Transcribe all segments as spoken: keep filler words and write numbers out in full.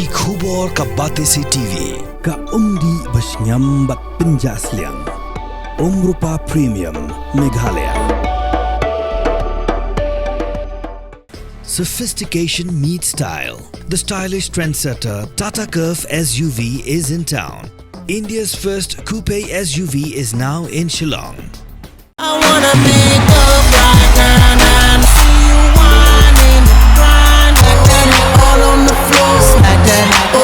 Ki khubor ka Batesi T V, ka umdih ba shngiam bad pynjah sliang. Umrupa Premium, Meghalaya. Sophistication meets style. The stylish trendsetter Tata Curvv S U V is in town. India's first coupe S U V is now in Shillong. I wanna make up right now, now. See you whining, grinding, all on the floor, slide that. Oh.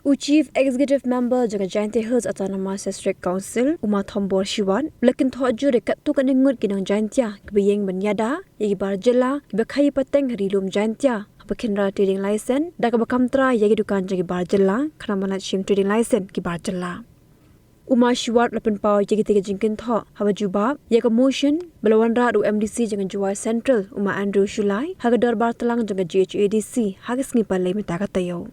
U Chief Executive Member jong ka Jaintia Hills Autonomous District Council, u Ma Thombor Shiwat, u la kynthoh jur ïa katto katne ngut ki nong Jaintia kiba ïeng ban ïada ïa ki bar jylla kiba khaii pateng ha Ri Lum Jaintia haba kynrad trading license da kaba kham trai ïa ki dukan jong ki bar jylla, khnang ban lait shim trading license ki bar jylla. U Ma Shiwat u la pynpaw ïa kita ki jingkynthoh haba jubab ïa ka motion ba la wanrah da u M D C jong ka Jowai Central, u Ma Andrew Shullai, ha ka dorbar tlang jong ka G H A D C ha ka sngi Palei mynta ka taïew.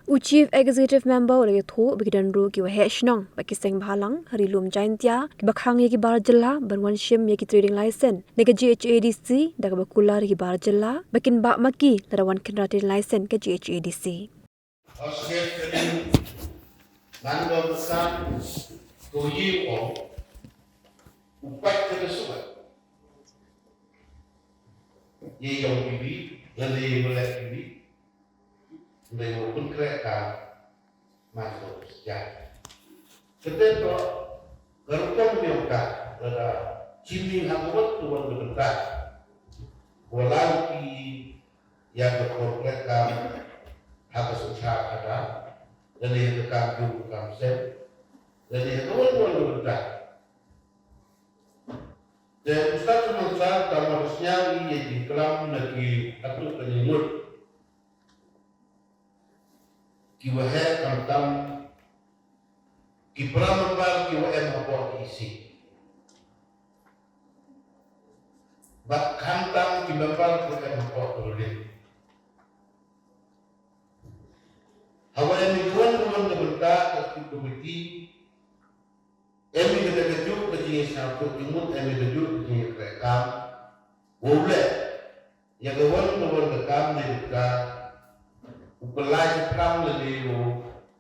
U Chief Executive Member u la ïathuh ba ki don ruh ki waheh shnong bad ki seng bhalang ha Ri Lum Jaintia kiba khang ïa ki bar jylla ban wan shim ïa ki trading license na ka G H A D C da kaba kular ïa ki bar jylla ba kin bah ma ki lada wan kynrad trading license ka G H A D C. Australia, London, Busan, Korea, u pait ka suba. Ye yong kiwi, lane wala kiwi. Nde wo pun krek ka, ma ko ya. Kete to, garukam yong ka, lada chini ha ko wat tu wan ka benta. Walau ki ïa ka por krek kam ha ka synshar khadar, lane ha ka kam jong ka kam sem, lane ha ka wan wan ka bynta. Te u Ustad Salman Sar, tang ba sñiaw ïa ki klam na ki atu ka ngut. Ki waheh khamtam ki para member ki wa em hapoh ki E C. Bad khamtam ki member ki wa em hapoh ki rulid. Hawa em i duwan duwan ka bynta ka executive committee, em i ka da ka juk ka jingïasñiawthooh jingmut, em i ka juk ka jingïakren kam. Wow leh. Ïa ka wan ka wan ka kam ne ka u pynlait shaphrang lane u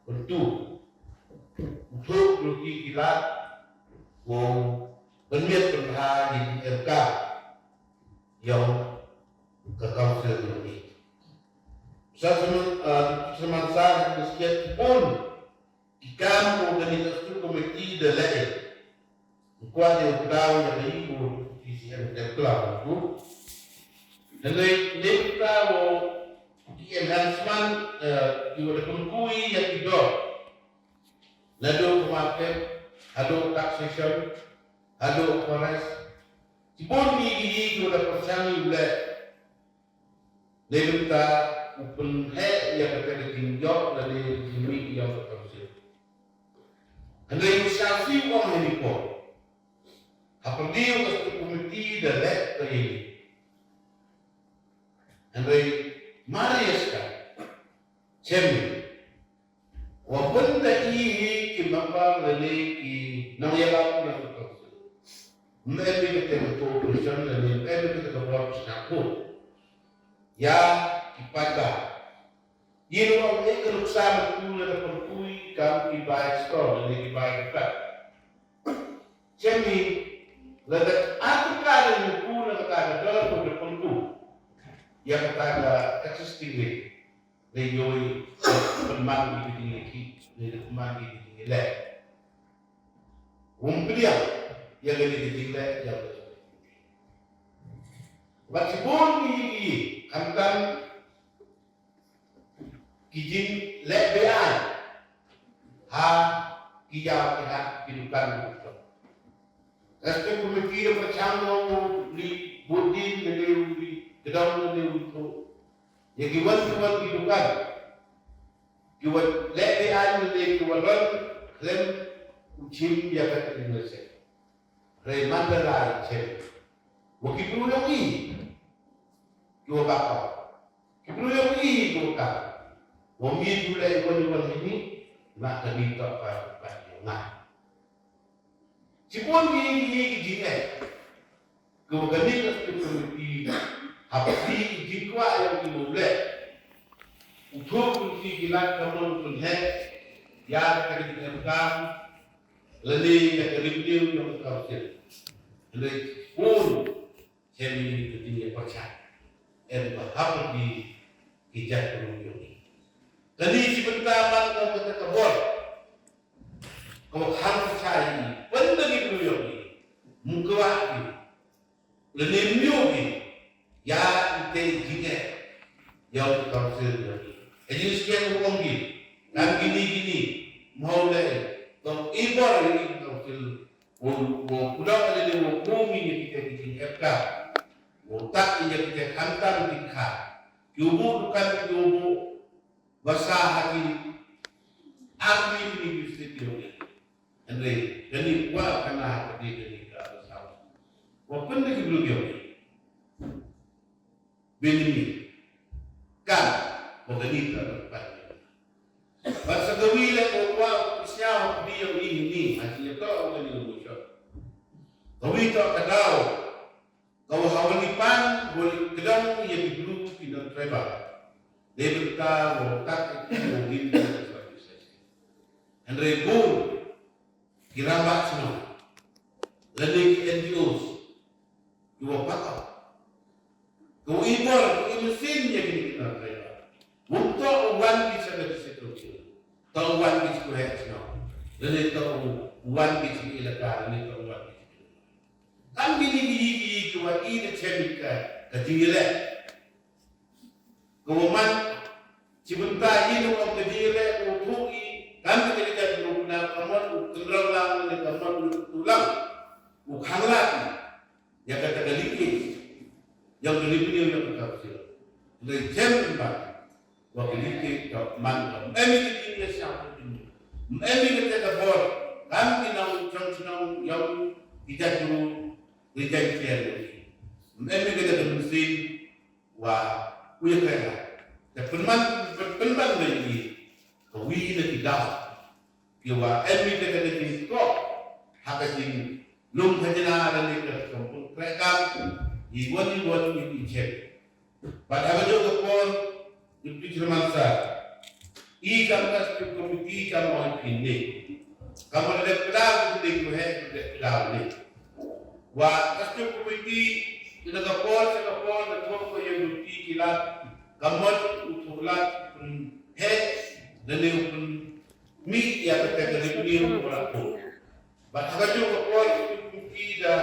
pyntu. U thok ruti ki lad u pynmiat pynbha ïa ki em ka. Ïa ka council ruti. Sa semen, ah, semen sa ha ki sket ki pun. Ki kam ko kani ka executive committee da leh. Kwah de u kdaw ïa ka i ko T C M te klam ko. Hynrei ne ka ko ki enhancement, eh, ki wa da pynkuh ïa ki dor. Naduh ka market, haduh taxation, haduh forest. Ki bun ki ki ki wa da pyrshang ïa u leh. Dei mynta u pynheh ïa kata ka jingïoh lane ka jingmih ïa ka council. Hynrei u Sharsi u ong hynrei ko. Hapdeng ka stu komiti da leh ka ïa. Hynrei Marius ka. Chairman. Wa pynda i hi ki member lane ki nongïalam na ka council. Ym em i kata ka cooperation lane ym em i kata ka bor sñiawthooh. Ïa ki paidbah. Ïa ruh ym em i ka nuksa mynta lada pynpoi kam ki bai stall lane ki bai kata. Chemi lada ar tyngka lane mynta lada ka dor ko da pynpoi. Ïa kata ka existing rate. Dei ïohi, pynman ïa ka jingïakhih, dei pynman ïa ka jingïaleh. Um pdiang ïa ka jingleh ïa ka. Bad shibun ki, ki, khamtam ki jingleh be-aiñ ha ki ïa ki hat ki dukan. Executive committee da pyrshang ïa u li budin ne u li kdang ne u tu. Ïa ki wan ki wan ki dukan. Ki wan leh be-aiñ ne ki wan wan khlem u chim ïa ka technology. Hynrei man la lai chim. Wa ki briew ïong i. Ki wa bak. Ki briew ïong i ki wa ka. Wa mi tu leh wan wan ini. Mak ka ni tok pa pa ïong nga. Shibun ki, ki, ki jingeh. Ko kani ka executive committee Lad ka mon pynheh ïa ka jingïakhun lane ïa ka revenue jong ka council. Hynrei bun shem ïa ka jingïapyrshah, em ba hap ki ki jait bru jong ngi. Kane shi bynta man ka kata ka bor ka ba khang shai pynda ki bru jong ngi. Mukwa ki lane myo ki ïa ite jingeh ïa u council jong ngi. Ka jingshkien u ong ki, kan kini kini mhaw le tong i bor ïa u council. Wo wo kuda lane wo kumi ïa kita ki jingeh ka wo tak ïa kita khamtam ki kha. Ki u bu dukan ki u bu basa ha ki army ni ki state jong ngi. Hynrei kane wa kana ha kane kane ka basa wa pynda ki bru jong ngi. Benjamin kan wa kane ka basa. Bad sa kawi le ko wa sñiaw ha kane jong ngi ni ha ki to wa kane ka motion. Kawi to ka daw ka wa ha wan i pan wa li kdang ïa ki bru ki non tribal. Dei bynta wa tak ki wa ngin ka sa ki sa. Hynrei bun ki rangbah shnong lane ki N G Os ki wa pat ka wa i bor ki i mynsiem ïa ki non tribal. Wym to u wan ki sa ka district council, to u wan ki sa ka heh shnong lane to u wan ki sa ka elaka lane to u wan ki sa ka Kam kini ki yi ki yi ki wa i da chem ka ka jingïaleh. Ka wa man chi bynta i nu ong ka jingïaleh ka wa thuh i kam ka jingïaleh ka wa na ka mon u tynrong lang ne ka mon u tu lang u khang lang. Ya ka ta ka liki yang ka liki yang ka ta ka sila. Ngai chem ba Wa ki liki ka man ka em ki jingïashaw ki jingïashaw. Em ki te ka bor kam ki nong chong chnong yong ki jait ru ki jait kiar. Em ki te ka mynsiem wa u ïa ka. Te pynban pynban na ki ka wi na ki daw. Ki wa em mi te ka jingkok ha ka jinglong khajna lane ka kampung krekam i wan i wan i i chem. Bad ha ka juh ka por i pynshyrman sa i kam ka strict committee kam oi phin ne kam oi dep kdaw ne ko he dep kdaw ne. Wa ka strict committee ina ka por sa ka por na thok ko ïa duty ki lad kam oi u thok lad pyn he lane u pyn Mi ïa ka te ka revenue ka la ko. Bad ha ka juh ka por ki da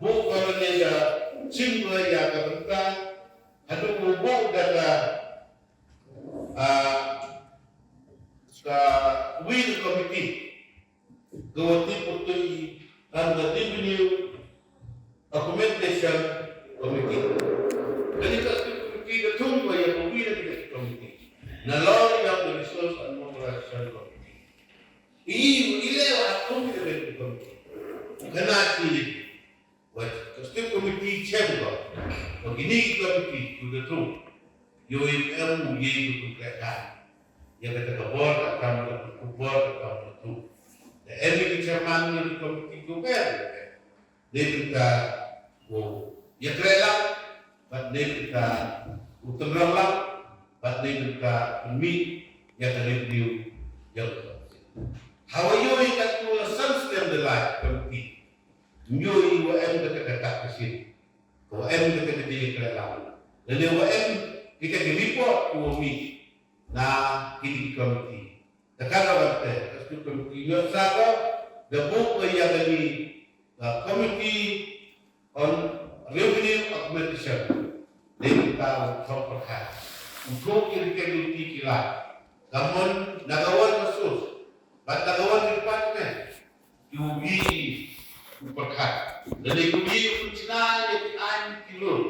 bu ka ne da chim ba ïa ka bynta haduh bu bu da ka ah ka wi ka committee. Ka wa ti putui kan ka revenue Augmentation Committee. Kani ka strict committee ka thung ba ïa ka wi na ka committee. Nalor ïa ka resource and mobilization committee. I i le wa thung ka committee. Kana ti wa ka strict committee chem ba. Wa kini committee ku ka thung. Yo i em u ye ku ka ka. Ïa ka ka bor ka kam ka ku bor ka kam ka thung. Da em i chairman ni committee ku ka. Dei bynta u ïatrei lang bad dei bynta u tynrong lang bad dei bynta u mih ïa ka revenue ïa u. Hawa ïohi katto la san snem da lai ka mti. Ïohi wa em kata kata ka shin. Wa em kata kata ïatrei lang. Lane wa em kita ki report wa mih na kini ki committee. Te ka daw te ka stu committee ngi sa ko da buk ka ïa kani ka Committee on Revenue Augmentation. Dei ka u thok pyrkhat u thok ki rike duty ki la ka mon na ka wan ka sus bad na ka wan department. Ki u wi u pyrkhat lane ki u wi u chna ïa ki aiñ ki lur.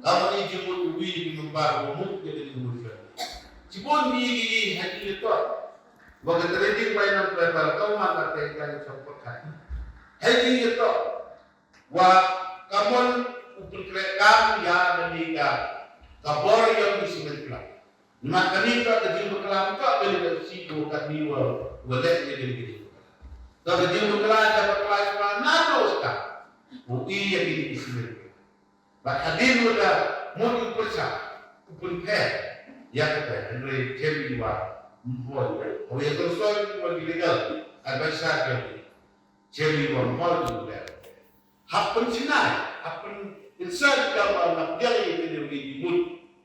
Ka mon i jingmut u wi ki member u mut ïa kani u mut. Chibun wi ki ha ki ïa tot. Wa ka trading finance level ka ma ka te ka ni chong pyrkhat. Hei ki ïa to. Wa ka mon u pynkreh kam ïa ka ni ka ka bor ïa u simen pla. Ma ka ni ka ka jing bakla ka ka ni ka si ko ka ni wa wa le ïa ka ni ka jing bakla. Ka ka jing bakla ka bakla sma na to ska. U i ïa ka ni ka simen pla. Bad hadien u da mut u pyrshah u pynpher ïa kata hynrei chem i wa Mhoi, hoi ya konsoi wa ki legal advisor ya ki. Chemi wa mhoi tu ya. Hap pynshynai, hap pyn-, insert ka wa na pdiang ya ki, ya ki mut,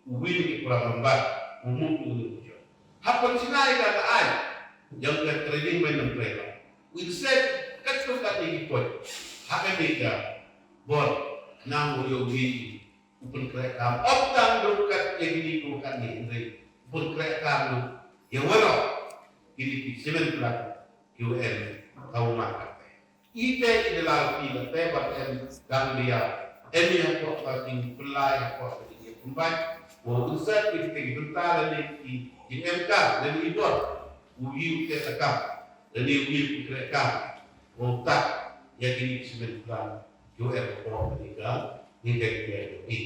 u win ki pura member, u mut u win. Hap pynshynai ka ka ai, yang ka training main nam training. Insert kat tu kat ni ki point. Hak ni ka bor, nang u yo wi, u pynkreh kam. Op tang duk kat ya kini ko kat ni, hynrei u pynkreh kam duk ya waroh kini ki cement plant ki wa em ka u man kat te. Ite i de la ki la te ba em dang dia em ya ko ka king pynlai ya ko ka king pynbai. Wa u sa ki te ki bynta la ni ki, ki em ka la ni bor. U yi u te ka kam la ni u yi u pynkreh kam. Wa u tak ya kini ki cement plant. Yu em ko ni ka, ni ka ki em ni.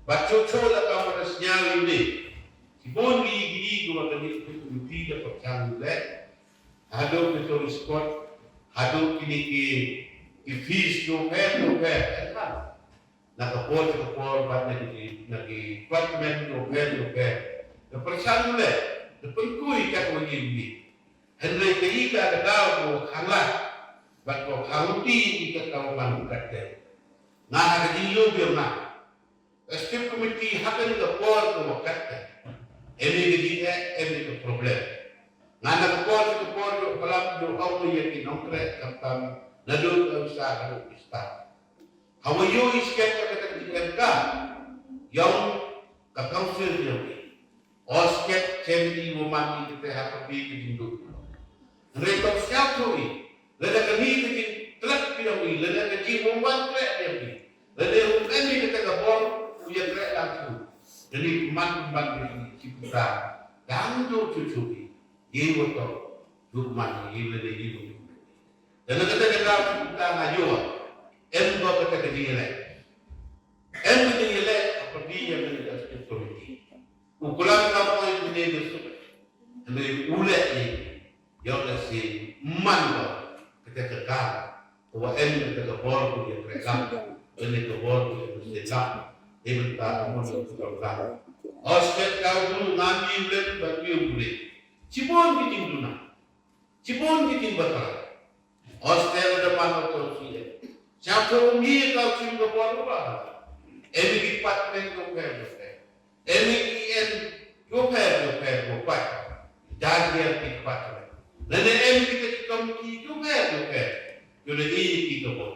Ba cho cho la ka ma sñiaw ni. Ki bon ni ki ni ko ma ka ni ki ni ki da pa chang le. Hado ki to spot, hado ki ni ki, ki fees yo pher yo pher. Na ka por ka por ba na ki, na ki department yo pher yo pher. Ka pyrshang le, ka pynkui ka ko ni ni. Hynrei ka i ka ka daw ko khang la, bad ko khang ti i ka ka man kat te. Nga ha ka jingïoh biang nga. Ka script committee ha ka ni ka por ko kat te. Em ni ka jingeh, em ni ka problem. Nga na ka por ka por ko palam ko ong ni ya ki nongkreh kam tam na do ka usa ha do ki staff. Hawa yo i sket ka ka jingeh ka. Yong ka council yong i. Osket chen i woman i kete ha ka pi ki jingduk. Hynrei tong siap tu i. Lada kani ki jing tlak pi ong i. Lada ka jing wong wan tlak pi ong i. Lada hu em i kete ka bor u ya tlak lang tu. Kani kuman kuman pi ong i. Cipta. Dang jo cucu i. Ye woto. Duk man i lada ye woto. Lada kete ka dau cipta nga yo. Em bo kete ka jing le. Em ka jingïaleh ha pyrdi ïa kane ka executive committee. U kular ka poi kane ka suk. Hynrei u leh ïa ïoh leh sien man ba kata ka kam. Wa em kata ka bor ku ïa kre kam. Kane ka bor ku ïa kre kam. Ïa mynta ka mon ka kam. Australia ka u ngam ïa u leh ba ïa u leh. Chibun ki jingduna. Chibun ki jingbatai. Hostel da man auto C M. Chapter umi ka chim ka bor ba. Em ki department ko pher ko pher. Em ki en ko pher ko pher ko pher. Jar jar ki department. Nane em ki te ki committee ko pher ko pher. Yo ne i ki ko bor.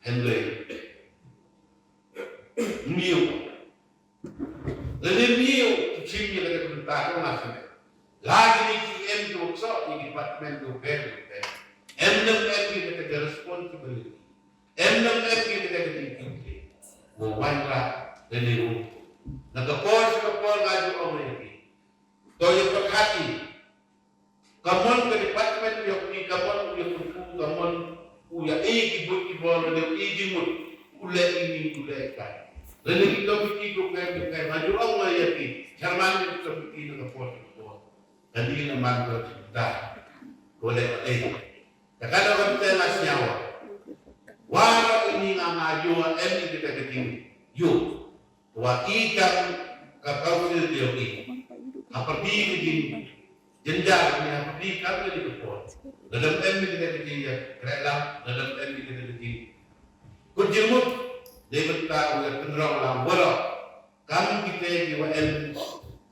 Hynrei. Miu. Lane miu, tu chim ïa kata ka bynta ka nga sngewthuh. La kine ki em ki workshop, ki department ki pher ki pher. Em ne em ki kata ka responsibility. Em ne em ki kata ka jingkitkhlieh. Mo wanrah lane mo. Na ka por sha ka por nga ju ong ïa ki. To ïa pyrkhat ïa. Ka mon ka department u ïa pynku, ka mon u ïa pynku, ka mon u ïa ei ki buit ki bor, lane u ei jingmut, u leh ïa ini, u leh ïa kai. Lane ki committee ko pher ko pher, nga ju ong ïa ki chairman ki committee na ka por ki por. Ka dei na man ka jingta. Ko leh ei. Ka ka da ka te la sñiaw. Wa ra ini nga nga ïoh em ni kita ka jingïoh. Wa i kam ka council de i. Ha pyrdi ka jing jynjar ni ha pyrdi kam ka jing ka por. Lada em ni ka jing ya kre lam, lada em ni ka jing. Kut jingmut de bynta u ya pynrong lam waroh. Kam kite ki wa em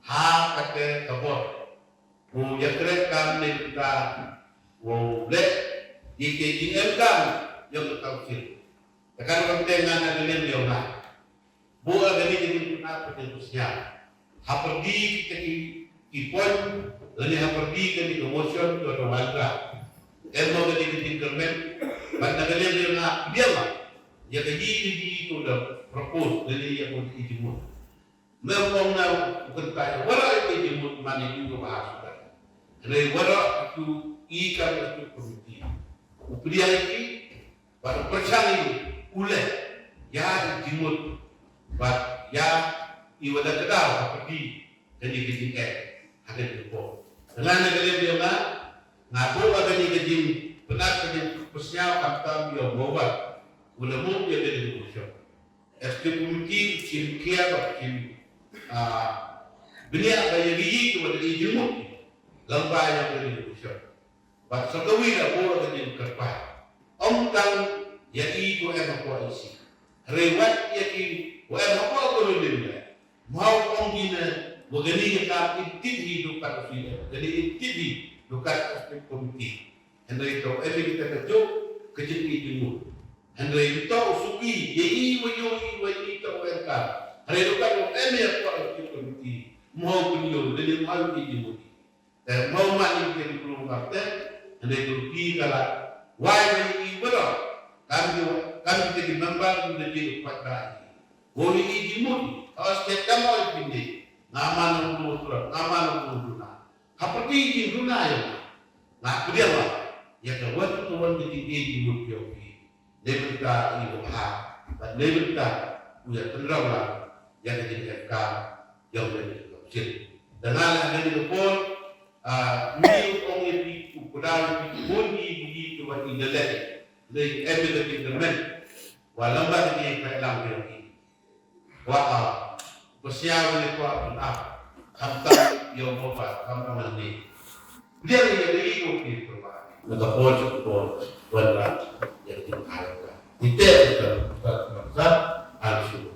ha kate ka bor. U ya kre kam de bynta u leh di ke jing em kam ya ka council. Te kan kam te ngan na ka liang ïa nga. Bu la kani ka jingpynap ka jingpynsñiaw. Ha pyrdi kita ki, ki point, lane ha pyrdi kani ka motion to da wan ka. Em mo kani ka jingkyrmen, ban na ka liang ïa nga, biang ma. Ïa ka yi, yi, yi to da propose, lane ïa ko ki jingmut. Me ong na u kynta ïa, wala ïa ka jingmut man ïa u ka bahas ka. Hynrei wala u i ka, u committee. U pdiang ïa ki, bad u pyrshang ïa u leh ïa i jingmut bad ïa i wa da kdaw ha pyrdi kane ka jingeh ha kane ka por. Nga na ka liang ïa nga, nga buh ha kane ka jingpynap ka jingpynsñiaw khamtam ïa u Mawar u la buh ïa kane ka motion. Executive Committee u chim khia bad u chim, ah, bniah ba ïa ki ki wa da i jingmut. Lyngba ïa ka resolution. Bad sa kawei la buh ka jingkyrpad. Ym tang ïa i to em hapoh E C. Hynrei wat ïa ki wa em hapoh ka Ri Lum leh. Mhaw ong ki ne wa kane ka kam im tip hi du kat u C M. Kane im tip hi du kat u State Committee. Hynrei to em ïa kita ka juk ka jingim jingmut. Hynrei to u suki ïa i wa ïoh i wa i to wa em kam. Hynrei du kat u em ïa hapoh u State Committee. Mhaw pynïoh lane mhaw ïa i jingmut. Te mhaw man ïa ki briew marten, hynrei ki ruh ki la wai ba ïa i baroh. Kam ïa, kam ïa ki member ki da jingpait ba ïa i. Bun ïa i jingmut, ka Australia kam oi pynïaid. Nga man ong briew Australia, nga man ong briew duna. Ha pyrdi jingduna ïa nga. Nga pdiang la ïa ka wan ka wan ka jingïaid jingmut ïa u phi. Dei bynta i u bha, bad dei bynta u ïa tynrong lang ïa ka jingkyrkhu ïa u dei ka sien. Te nga la dei ka por, ah, ni u ong ïa phi u kudai phi bun i bun i tu wan i da leh. Dei em da ki da men. Wa lamba da ki ka lang ïa ki. Wa a, ba sia wa ne kwa pun a, khamtam ïa u Bapa, khamtam ne. Dia ni ïa dei ko ki pun wa. Na ka por chu por, wan ra, ïa ki ai ka. Ite ka, ka, ka, ka, an shu.